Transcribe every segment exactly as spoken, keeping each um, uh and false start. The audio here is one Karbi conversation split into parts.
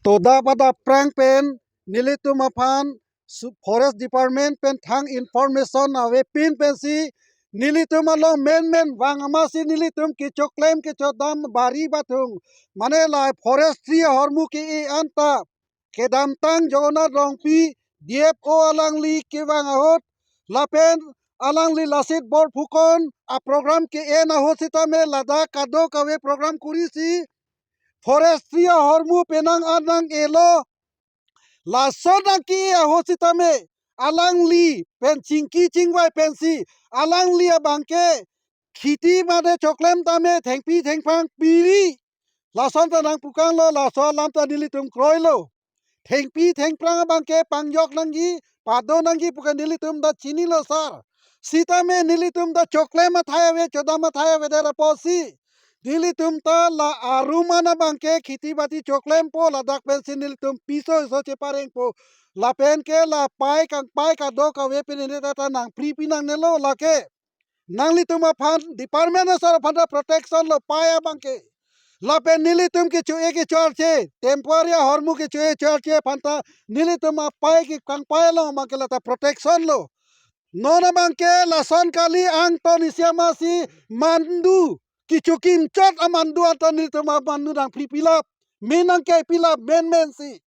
Toda pada prang pen nelitum aphan su-, Forest Department pen thang information avepin pensi nelitum along menmen vang amatsi nelitum kechoklem kechodam bari bathung. Mane la forestry ahormu ke-e anta kedamtang Jagannath Rongpi D F O alangli kevang ahut lapen alangli Lasitbor Phukan aprogram ke-en ahut sitame ladak kadokave program kurisi forestry ahormu penang anang elo. Lason nangke-e ahut sitame alangli pen chingki chingvai pensi alangli abangke khiti mane choklem tame thengpi thengphrang piri. Lason ta nangpukanglo, laso alam ta nelitum kroilo. Thengpi thengphrang abangke pangjok nangji, pado nangji pu ke nelitum ta chinilo sar. Sitame nelitum ta choklem athai ave, chodam athai avedet apotsi nelitum ta la arum an abangke khiti bati choklempo, ladak pensi nelitum piso oiso cheparengpo. Lapen ke la pei kangpei kadokave pen ne ta nangpri pi nangnelo lake. Nanglitum aphan department asor aphan ta protection lo pei abangke. Lapen nelitum kecho-e kecho-arche, temporary ahormu kecho-e kecho-arche aphan ta nelitum apei ke kangpei along abangke la ta protection lo. Non abangke lason kali, angton isi amatsi mandu, kecho kimchot amandu anta nelitum amandu nangpri pilap, me nangkei pilap menmensi.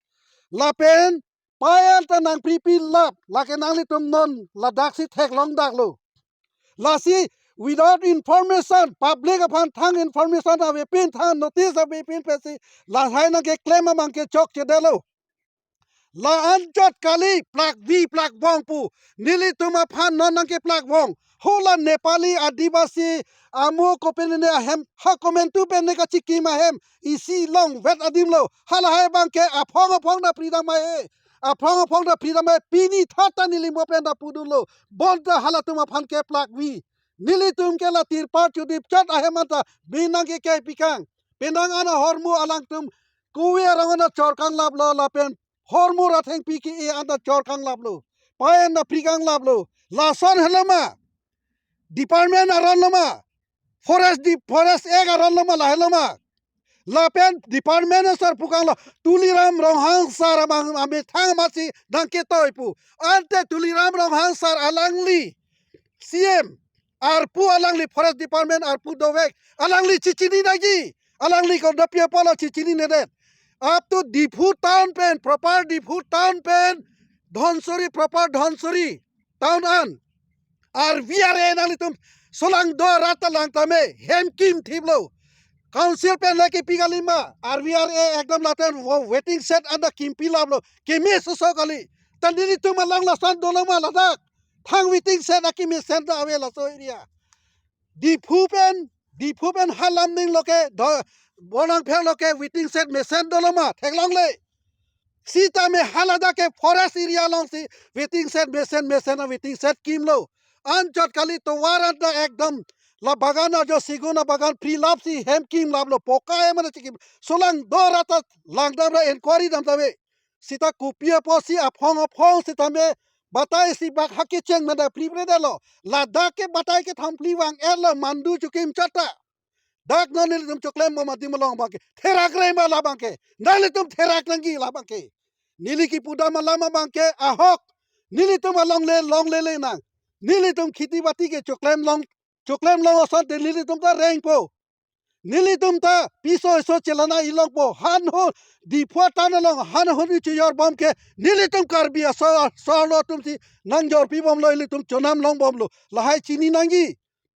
Lapen pei anta nangpri pilap, lake nanglitum non ladaksi theklong daklo. Lasi without information, public aphan thang information avepin, thang notice avepin pensi lahai nangkeklem abangke chokchedetlo. La anchot kali plakvi plakvong pu. Nelitum aphan non nangkeplakvong. Hala Nepali, Adivasi, amo kopine ahem, ha komantu pen ne kachikim ahem isi longvet adim lo. Halahai abangke aphong aphong ta pridam ahe. Aphong aphong ta pridam ahe, pini thata neli mo pen ta pudunlo. Bonta halatum aphan keplakvi. Nelitum ke la tirpal chudipchot ahem anta me nangkekei pikang. Penang an ahormu alangtum kove arong anta chorkanglaplo lapen hormu ra thengpi ke-e anta chorkanglaplo. Pei anta prikanglaplo. Lason helo ma? Department aron lo ma? Forest di, Forest Act aron lo ma, lahelo ma? Lapen department asor pukanglo, Tuliram Ronghang sar amethang amatsi nangketoi pu. Ante Tuliram Ronghang sar alangli C M arpu, alangli Forest Department arpu dovek, alangli chichini nangji, alangli kodapi apala chichinine det. Up to Diphu town pen, proper Diphu town pen, Dhansiri, proper Dhansiri town an R V R A nanglitum solangdo arat ta lang tame hem kimthiplo. Council pen lake pi kali ma, R V R A ekdom laten wo-, waiting shed anta kimpilaplo. Keme soso kali. Ta nelitum along lason dolo ma ladak? Thang waiting shed akimesen ta ave laso area. Diphu pen, Diphu pen ha Lumding loke, do, Bonangpher loke waiting shed mesen dolo ma, theklongle. Sitame haladak ke forest area alongsi waiting shed mesen mesen a waiting shed kimlo. Anchot kali tovar anta ekdom la bagan ajo segun abagan phrilapsi hem kimlaplo, poka hem anta chikim. Solangdo arat ta langdamra, enquiry dam tame. Sita kopi apotsi aphong aphong sitame bataisi bak ha kecheng manda phri phredetlo. Ladak ke batai kethom phli vang-etlo mandu chokimchot ta. Dak non nelitum choklembom adim along abangke therak rei ma labangke? Nanglitum therak nangji labangke. Neli kipudam alam abangke ahok. Nelitum alongle longle le nang. Nelitum khiti bati ke choklem long, choklem long asonte nelitum ta rengpo. Nelitum ta piso oiso chelana ilongpo. Han ho Diphu atan along han ho ni chuyor bom ke nelitum Karbi aso, aso lo atumsi nangjorpi bomlo, ilitum chonam long bomlo. Lahai chini nangji.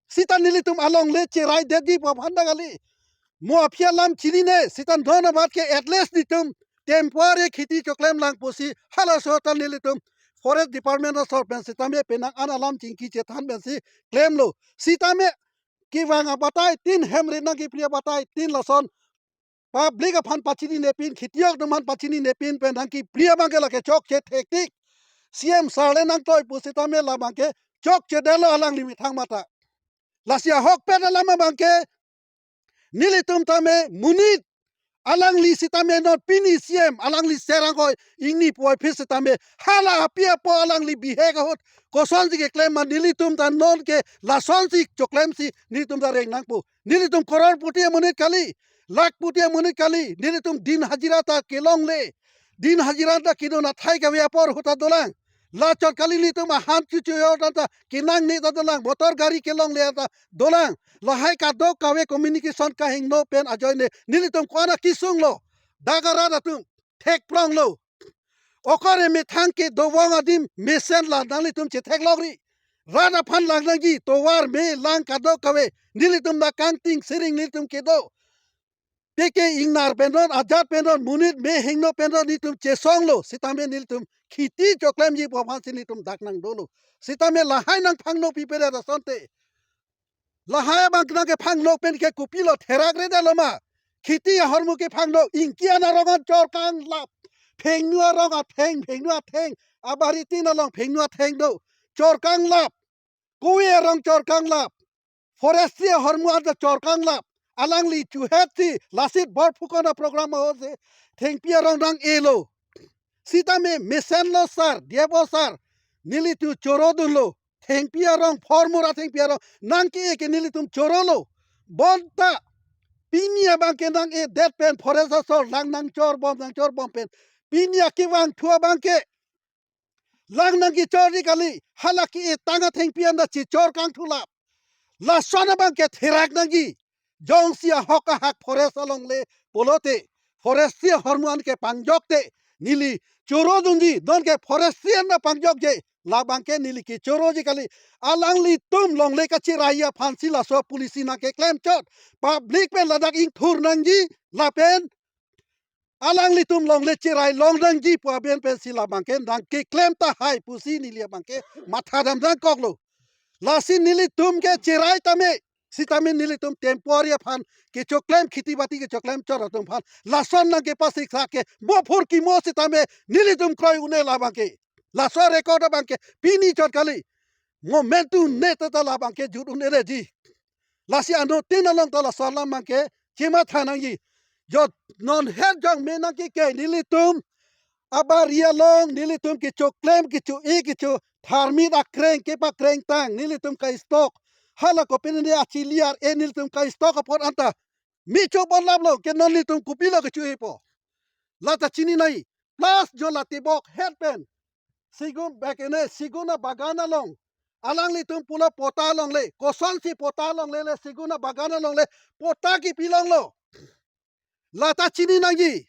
Sita nelitum alongle cherai detji pu aphan ta kali. Mo aphi alam chinine, sita non abat ke at least nelitum temporary khiti choklem lang pusi halaso ta nelitum Forest Department asor pen sitame penang an alam chingki chethan pensi klemlo. Sitame kevang abatai tin, hem ri nangkepri abatai tin lason public aphan pachinine pin, khitiok atum aphan pachinine pin pen nangkepri abangke lake chokche thektik. C M sir le nangtoi pusitame labangke chokchedetlo alangli methang mata. Lasi ahokpet alam abangke nelitum tame monit alangli sitame non pini C M alangli serangkoi ingni puvoiphit sitame hala api apo alangli bihek ahut kosonsi keklem ma, nelitum ta non ke lasonsi choklemsi nelitum ta reng nangpo. Nelitum crorepati amonit kali. Lakhpati amonit kali, nelitum din hajira ta kelongle. Din hajira ta kedun athai kave apor ahut ta dolang. Lachot kali nelitum ahan chuchu yo ta kenangne ta dolang. Motor gari kelongle ta dolang. Lahai kadokave communication kahingno pen ajoine nelitum ko-an akesung lo. Dak arat atum thekprong lo. Okore methang kedovang adim mesen la nanglitum chetheklongri. Rat aphan lang nangji, tovar me lang kadokave nelitum na kangting siring nelitum kedo. Peke ingnar pen non, ajat pen non, monit me hingno pen non nelitum chesong lo. Sitame nelitum kheti choklemji pu aphansi nelitum dak nang dolo. Sitame lahai nang phangno pipe ra asonte. Lahai abang nang kephangno pen ke kopilo therak re dalo ma. Kheti ahormu kephangno ingki ana rong an chorkanglap. Phengnu arong atheng, phengnu atheng. Abari tin along phengnu atheng do. Chorkanglap. Kove arong chorkanglap. Forestry ahormu an ta chorkanglap. Alangli chuhetsi lasit bor phukona program ahorsi thengpi arong nang-elo. Sitame mesenlo sar, diyapo sar. Nelitum chorodunlo. Thengpi arong, formura thengpi arong nang ke-e ke nelitum chorolo. Bonta pini abang ke nang-edet pen forest asor lang nang chorbom, nang chorbom pen. Pini akevangthu abang ke lang nang kechorji kali, hala ke-e tang athengpi an ta chechor kangthulap. Lason abang ke therak nangji. Jongsi ahok ahak forest alongle pulote, forestry ahormu an ke pangjokte, neli chorodunji, non ke forestry an ta pangjokje, labang ke neli kechoroji kali. Alanglitum longle kacherai aphansi laso policy nang keklem chot. Public pen ladak ingthur nangji, lapen alanglitum longle cherai long nangji pu aben pensi labang ke nang keklem tahai pusi neli abang ke matha dam nangkoklo. Lasi nelitum ke cherai tame, sitame nelitum temporary aphan kechoklem kheti bati kechoklem chot atum aphan lason nang kepasiksa ke bophur kimo sitame nelitum kroi un-e labang ke. Laso record abang ke pini chot kali. Mo mentu ne ta labang ke jut un-e reji. Lasi anuttin along ta laso alam abang ke chematha nangji. Jo non het jong me nang keke nelitum abari along nelitum kechoklem kecho-e kecho tharmit akreng kepakreng tang nelitum ka-stock. Hala kopine achili ar-e nelitum ka-stock apot anta micho bonlaplo ke non nelitum kopilo kecho-epo. Lata chini nai. Plus jo latibok het pen Sigun bag ene Sigun abagan along alanglitum pulo pota longle, kosonsi pota longle le Sigun abagan alongle pota kepilonglo. Lata chini nangji.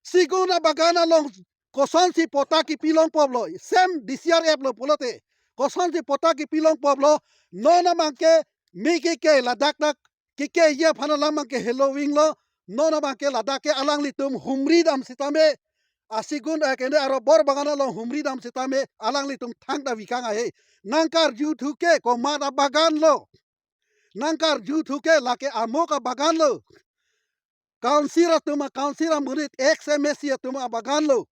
Sigun abagan along kosonsi pota kepilongpoplo. Sem D C R F lo pulote. Kosonsi pota kepilongpoplo. Non abang ke me keke ladak dak keke ye aphan alam abang ke heloving lo. Non abang ke ladak ke alanglitum humri dam sitame. Asigun, eh, kene aro bor bagan along humri dam sitame alanglitum thangta vikang ahe. Nang karjuthu ke komat abagan lo. Nang karjuthu ke lake amuk abagan lo. Council atum a-council amonit ex M A C atum abagan lo.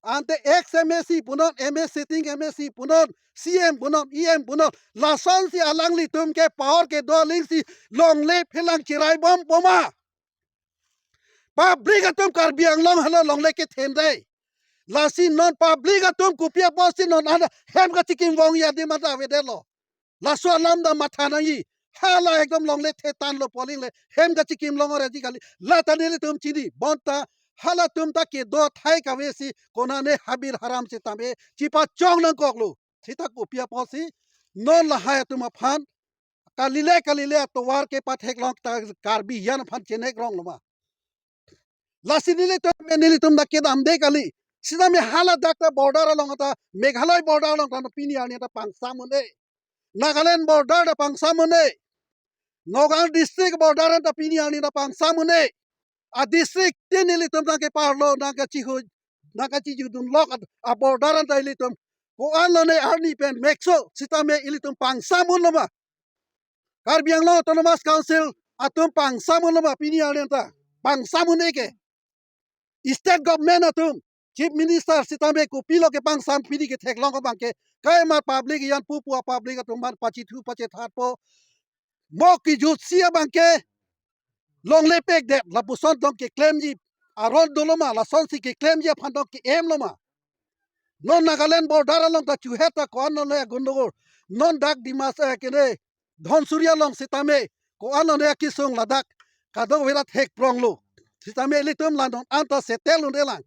Ante ex M A C punon, M A sitting M A C punon, C M punon, E M punon. Lasonsi alanglitum ke power kedo alingsi longle phelang cheraibompo ma. Public atum Karbi Anglong hala longle kethen dei. Lasi non public atum kopi apotsi non ana hem kachekimvong adim anta avedetlo. Laso alam ta matha nangji. Hala ekdom longle thetan lo poling le hem kachekimlong ore ji kali. Lata nelitum chini bonta halatum ta kedo athai kavesi konane habir haram sitame chepachong nangkoklo. Sita kopi apotsi non lahai atum aphan kalile kalile atovar kepatheklong ta Karbi hiyan aphan chenekronglo ma. Lasi nelitum, nelitum dak kedamde kali. Sitame hala dak ta border along ta Meghalaya border along ta pini arni ta pangsam un-e. Nagaland border ta pangsam un-e. Nagaon district border ta pini arni ta pangsam un-e. A-district tin nelitum nang keparlo, nang kachihu, nang kachijudunlok a-border ta ilitum. Ko-an lone arni pen mekso sitame ilitum pangsam unlo ma. Karbi Anglong Autonomous Council atum pangsam unlo ma pini arni ta. Pangsam un-e ke. State government atum, Chief Minister sitame kopilo kepangsam pini ketheklong abang ke. Kaima public yan pupu a-public atum man pachithu pachethatpo. Mo kejutsi abang ke longle pekdet lapuson tong keklemji aron dolo ma, lasonsi keklemji aphan tong ke-emlo ma. Non Nagaland border along ta chuhet ta ko-an lone agundogol. Non dak Dimas, eh, kene Dhansiri along sitame ko-an lone akesung ladak kadokave ra thek pronglo. Sitame ilitum la non anta settle un-e lang.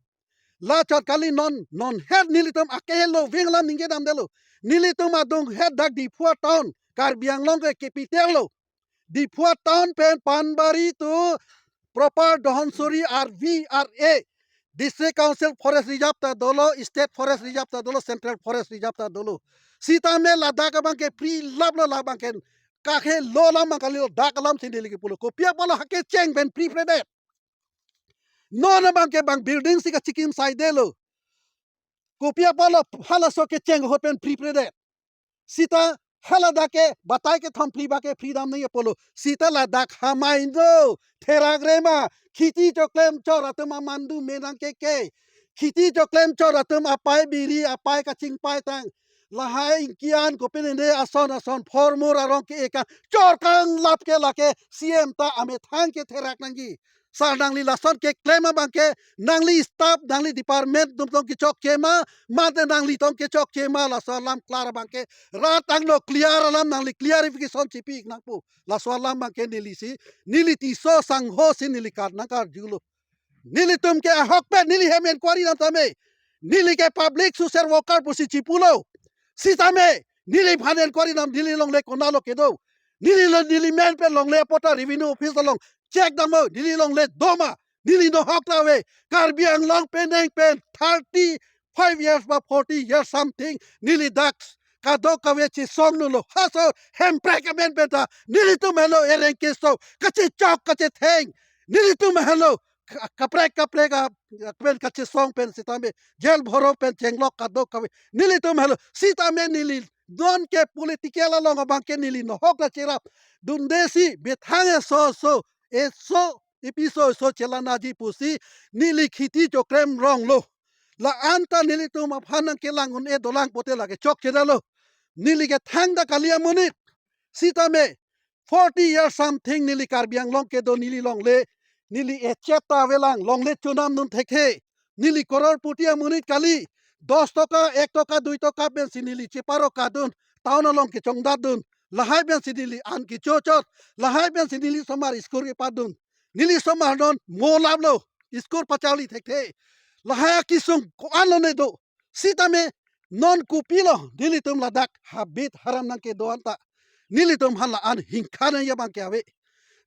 La chot kali, non non het nelitum akehelo veng alam ningje damdetlo. Nelitum adung het dak Diphu town, Karbi Anglong ke capital lo. Diphu town pen Panbari to proper Dohonsuri R V R A, District Council Forest Reserve ta dolo, State Forest Reserve ta dolo, Central Forest Reserve ta dolo. Sitame ladak abang ke pri laplo, labang ke kakhe lo lam abang kalilo, dak alam si neli ke pulo. Kopi apotlo ha kecheng pen pri predet. Non abang ke bang building si kachikim saidetlo. Kopi apotlo halaso kecheng ahut pen pri predet. Sita haladak ke batai kethom pri ba ke pri dam nangji apotlo. Sita ladak hamai do. Therak re ma. Kheti choklem chor atum amandu me nangkeke. Kheti choklem chor atum apai biri, apai kachingpai tang. Lahai ingkian kopine ne ason ason phormur arong ke-e kang chor kang lap ke lake C M ta amethang ketherak nangji. Sar nangli lason keklem abang ke nangli staff, nangli department atum tong kechokche ma, mate nangli tong kechokche ma, laso alam klar abang ke rat angno clear alam nangli clarification chipi nangpo. Laso alam abang ke neli si, neli Tisso sangho si neli kar nangkarjulo. Nelitum ke ahokpet neli hem inquiry dam tame. Neli ke public social worker pusi chipulo. Sitame neliphan inquiry dam, neli longle konatlo kedo. Neli lo, neli men pen longle apot ta revenue office along check damlo, neli longle do ma, neli nohok ta ave. Karbi Anglong penang pen thirty five years ba forty years something neli dak kadokave chesong nulo. Halaso hemprek amen pen ta nelitum helo ereng keso, kachechok kachetheng. Nelitum helo ka-, kaprek kaprek a pen kachesong pen sitame jail bhoro pen chenglok kadokave. Nelitum helo sitame neli non ke political along abang ke neli nohok ta cherap dunde si bethang eso so eso episo so chelanaji pusi neli kheti choklem ronglo. La anta nelitum aphan nangkelang un-e dolang pote lake chokchedetlo. Neli ke thangta kali amonit. Sitame forty years something neli Karbi Anglong kedo, neli longle, neli echet ta avelang, longle chonam dun thekthe. Neli crorepati amonit kali. Dos toka, ek toka, dui toka pensi neli cheparo kadun, town along kechongdat dun. Lahai pensi neli an kechochot, lahai pensi neli osomar school kepadun. Neli osomar non mo laplo, school pacharli thekthe. Lahai akesung ko-anlo ne do. Sitame non kopilo nelitum ladak habit haram nangkedo anta. Nelitum aphan la-an hingkha nangji abang ke ave.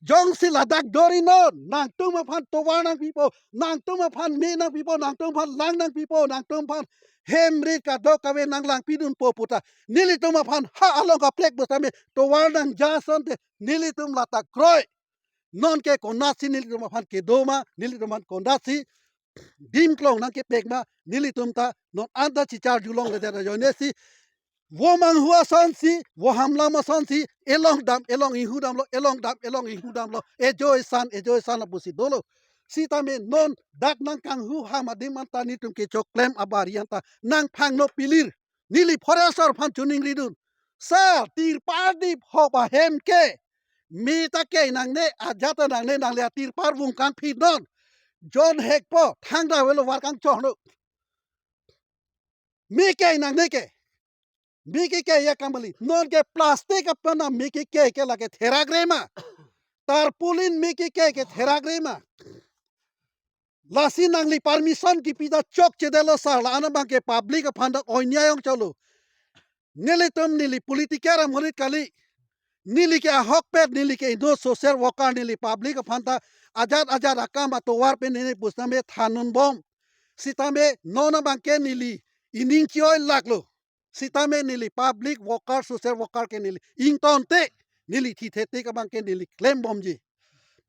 Jongsi ladak dori non, nangtum aphan tovar nangpipo, nangtum aphan me nangpipo, nangtum aphan lang nangpipo, nangtum aphan hem rit kadokave nanglangpidunpo puta nelitum aphan ha along kaplek pusitame tovar nangja asonte nelitum lata kroi. Non ke konatsi nelitum aphan kedo ma, nelitum aphan konatsi dim klong nangkepek ma, nelitum ta non anta chicharjulongledet ajoine si, vo manghu asonsi, vo hamlam asonsi, elong dam, elong inghu damlo, elong dam, elong inghu damlo, ejo esan, ejo esan lapusi dolo. Sitame non dak nangkanghu ham adim anta nelitum kechoklem abari anta nangphangno pilir. Neli forester aphan choningridun. Sir, tirpal dip hop ahem ke me ta ke nangne, ajat ta nangne, nangli atirpal vung kangphi non. Jon hekpo, thangta avelo, var kangchorlo. Me ke nangne ke. Me ke ke ya kamali. Non ke plastic apana me ke ke ke lake therak re ma. Tarpaulin me ke ke ke therak re ma. Lasi nangli permission kipi ta chokchedetlo sir, la-an abang ke public aphan ta oinyai ongchotlo. Nelitum neli political amonit kali. Neli ke ahokpet, neli ke inut social worker, neli public aphan ta ajat ajat akam atovar pen neli pusitame thandun bom. Sitame non abang ke neli ining chi-oi laklo. Sitame neli public worker, social worker ke neli ingtonte, neli thithetik abang ke neli klembomji.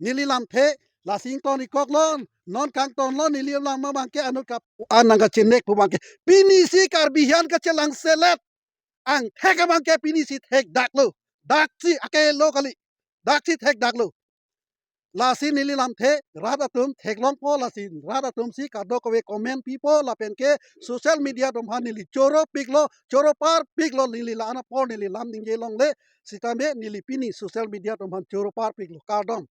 Neli lamthe, lasi ington-ik koklon, non kangtonlo neli lam abang ke anut kap an nangkachenek pu abang ke. Pini si Karbi hian kachelangselet. Angthek abang ke pini si thekdaklo. Daksi akelo kali. Daksi thekdaklo. Lasi neli lamthe, rat atum theklongpo, lasi rat atum si kadokave comment pipo, lapen ke social media atum aphan neli choropiklo, choroparpiklo, neli la-an apor neli lam ningje longle, sitame neli pini social media atum aphan choroparpiklo, kardom.